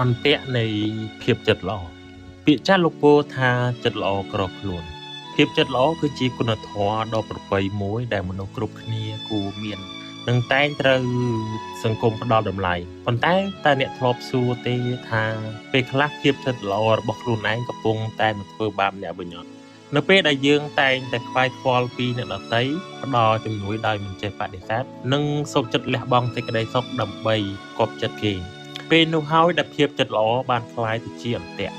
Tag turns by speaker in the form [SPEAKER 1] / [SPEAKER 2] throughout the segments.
[SPEAKER 1] អន្ទាក់នៃភាពចិត្តល្អពាក្យចាស់លោកពោលថាចិត្តល្អក្រខ្លួនភាពចិត្តល្អគឺជាគុណធម៌ដ៏ប្រពៃមួយដែលមនុស្សគ្រប់គ្នាគួរមាននិងតែងត្រូវសង្គមផ្ដល់តម្លៃប៉ុន្តែតើអ្នកធ្លាប់សួរទេថាពេលខ្លះភាពចិត្តល្អរបស់ខ្លួនឯងកំពុងតែមកធ្វើបាបអ្នកវិញអត់នៅពេលដែលយើងតែងតែខ្វាយខ្វល់ពីអ្នកដទៃផ្ដល់ជំនួយដោយមិនចេះបដិសេធនិងសុខចិត្តលះបង់សេចក្តីសុខដើម្បីគប់ចិត្តគេពេលនោះហើយដែលភាពចិត្តល្អបានក្លាយទៅជាអន្ទាក់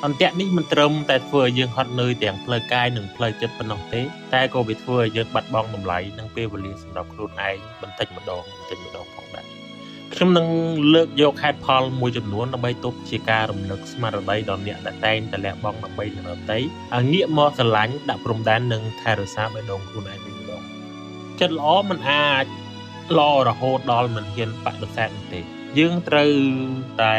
[SPEAKER 1] អន្ទាក់នេះមិនត្រឹមតែធ្វើឲ្យយើងហត់នឿយទាំងផ្លូវកាយនិងផ្លូវចិត្តប៉ុណ្ណោះទេតែក៏វាធ្វើឲ្យយើងបាត់បង់តម្លៃនិងពេលវេលាសម្រាប់ខ្លួនឯងបន្តិចម្ដងបន្តិចម្ដងផងដែរខ្ញុំនឹងលើកយកហេតុផលមួយចំនួនដើម្បីទប់ជាការរំលឹកស្មារតីដល់អ្នកដែលតែងតែលះបង់ដើម្បីអ្នកដទៃឲ្យងាកមកស្រឡាញ់ដាក់ព្រំដែននិងថែរក្សាបេះដូងខ្លួនឯងវិញម្ដងចិត្តល្អមិនអាចល្អរហូតដល់មិនហ៊ានបដិសេធនោះទេយើងត្រូវតែ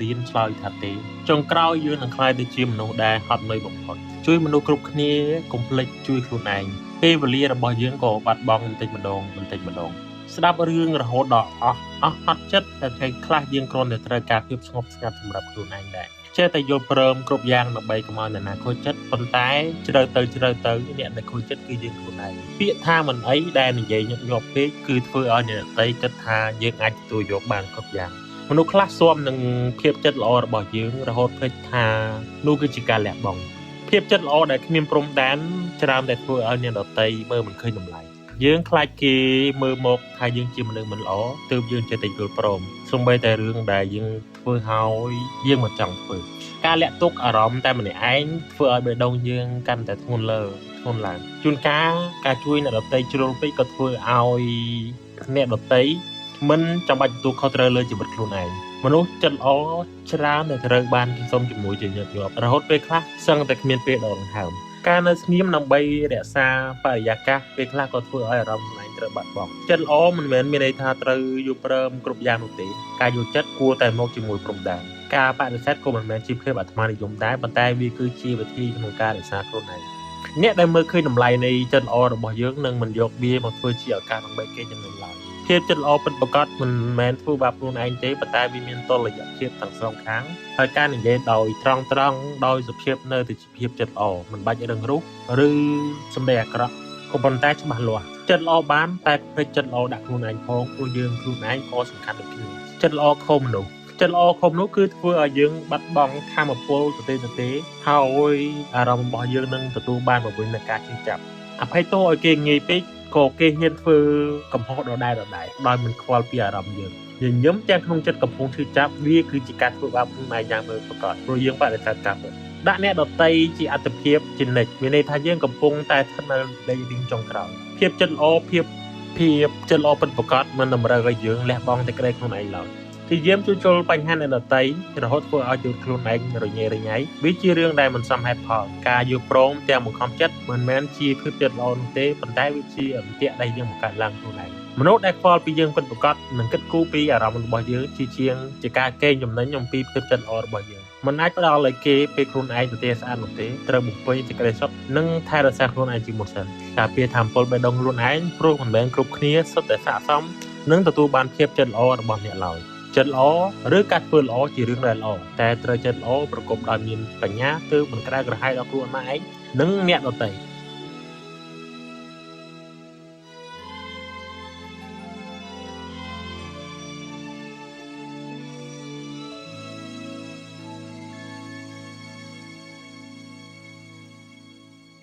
[SPEAKER 1] រៀនឆ្លើយថាទេចុងក្រោយយើងនឹងក្លាយទៅជាមនុស្សដែលហត់នឿយបំផុតជួយមនុស្សគ្រប់គ្នាកុំភ្លេចជួយខ្លួនឯងពេលវេលារបស់យើងក៏បាត់បង់បន្តិចម្ដងបន្តិចម្ដងស្ដាប់រឿងរហូតដល់អស់ហត់ចិត្តតែថ្ងៃខ្លះយើងគ្រាន់តែត្រូវការភាពស្ងប់ស្ងាត់សម្រាប់ខ្លួនឯងដែរចេះតែយល់ព្រមគ្រប់យ៉ាងដើម្បីកុំឲ្យអ្នកណាខូចចិត្តប៉ុន្តែជ្រៅទៅជ្រៅទៅអ្នកដែលខូចចិត្តគឺយើងខ្លួនឯងពាក្យថាមិនអីដែលនិយាយញឹកញាប់ពេកគឺធ្វើឲ្យអ្នកដទៃគិតថាយើងអាចទទួលយកបានគ្រប់យ៉ាងមនុស្សខ្លះស៊ាំនឹងភាពចិត្តល្អរបស់យើងរហូតភ្លេចថានោះគឺជាការលះបង់ភាពចិត្តល្អដែលគ្មានព្រំដែនច្រើនតែធ្វើឲ្យអ្នកដទៃមើលមិនឃើញតម្លៃយើងខ្លាចគេមើលមកថាយើងជាមនុស្សមិនល្អទើបយើងចេះតែយល់ព្រមសូម្បីតែរឿងដែលយើងធ្វើហើយយើងមិនចង់ធ្វើការលាក់ទុកអារម្មណ៍តែម្នាក់ឯងធ្វើឲ្យបេះដូងយើងកាន់តែធ្ងន់លើធ្ងន់ឡើងជួនកាលការជួយអ្នកដទៃជ្រុលពេកក៏ធ្វើឲ្យអ្នកដទៃមិនចាំបាច់ទទួលខុសត្រូវលើជីវិតខ្លួនឯងមនុស្សចិត្តល្អច្រើនតែត្រូវបានគេសុំជំនួយជាញឹកញាប់រហូតពេលខ្លះសឹងតែគ្មានពេលដកដង្ហើមការនៅស្ងៀមដើម្បីរក្សាបរិយាកាសពេលខ្លះក៏ធ្វើឲ្យអារម្មណ៍ខ្លួនឯងត្រូវបាត់បង់ចិត្តល្អមិនមែនមានន័យថាត្រូវយល់ព្រមគ្រប់យ៉ាងនោះទេការយល់ចិត្តគួរតែមកជាមួយព្រំដែនការបដិសេធក៏មិនមែនជាភាពអាត្មានិយមដែរប៉ុន្តែវាគឺជាវិធីក្នុងការរក្សាខ្លួនឯងអ្នកដែលមើលឃើញតម្លៃនៃចិត្តល្អរបស់យើងនឹងមិនយកវាមកធ្វើជាឱកាសដើម្បីគេចំណេញឡើយភាពចិត្តល្អពិតប្រាកដមិនមែនធ្វើបាបខ្លួនឯងទេប៉ុន្តែវាមានតុល្យភាពទាំងសងខាងហើយការនិយាយដោយត្រង់ដោយសុភាពនៅតែជាភាពចិត្តល្អមិនបាច់រឹងរូសឬសម្ដីអាក្រក់ក៏ប៉ុន្តែច្បាស់លាស់ចិត្តល្អបានតែភ្លេចចិត្តល្អដាក់ខ្លួនឯងផងព្រោះយើងខ្លួនឯងក៏សំខាន់ដូចគ្នាចិត្តល្អខុសមនុស្សចិត្តល្អខុសមនុស្សគឺធ្វើឲ្យយើងបាត់បង់ធម៌ពលទៅទេហើយអារម្មណ៍របស់យើងនឹងទទួលបានមកវិញនៃការជឿចាប់អភ័យទោសឲ្យគេងាយពេកក៏គេហ៊ានធ្វើកំហុសដដែលដោយមិនខ្វល់ពីអារម្មណ៍យើងញញឹមទាំងក្នុងចិត្តកំពុងឈឺចាប់វាគឺជាការធ្វើបាបខ្លួនឯងយ៉ាងពិតប្រាកដព្រោះយើងបដិសេធការពិតដាក់អ្នកដទៃជាអត្តភាពជានិច្ចមានន័យថាយើងកំពុងតែស្ថិតនៅលេខរៀងចុងក្រោយភាពចិត្តល្អភាពចិត្តល្អពិតប្រាកដមិនតម្រូវឲ្យយើងលះបង់តែក្តីខ្លួនឯងឡើយព្យាយាមជួសជុលបញ្ហាអ្នកដទៃរហូតធ្វើឲ្យយើងខ្លួនឯងរញ៉េរញ៉ៃវាជារឿងដែលមិនសមហេតុផលការយល់ព្រមទាំងបង្ខំចិត្តមិនមែនជាភាពចិត្តល្អនោះទេប៉ុន្តែវាជាអន្ទាក់ដែលយើងបង្កើតឡើងខ្លួនឯងមនុស្សដែលខ្វល់ពីយើងពិតប្រាកដនឹងគិតគូរពីអារម្មណ៍របស់យើងជាជាងជាការកេងចំណេញអំពីភាពចិត្តល្អរបស់យើងមិនអាចផ្ដល់ឲ្យគេពេលខ្លួនឯងទទេស្អាតនោះទេត្រូវបំពេញសេចក្តីសុខនិងថែរក្សាខ្លួនឯងជាមុនសិនការពារធម៌ពលបេះដូងខ្លួនឯងព្រោះមិនមែនគ្រប់គ្នាសុទ្ធតែស័ក្តិសមនឹងទទួលបានភាពចិត្តល្អរបស់អ្នកឡើយចិត្តល្អឬការធ្វើល្អជារឿងដែលល្អតែត្រូវចិត្តល្អប្រកបដោយមានបញ្ញាទើបមិនក្តៅក្រហាយដល់ខ្លួនឯងនិងអ្នកដទៃ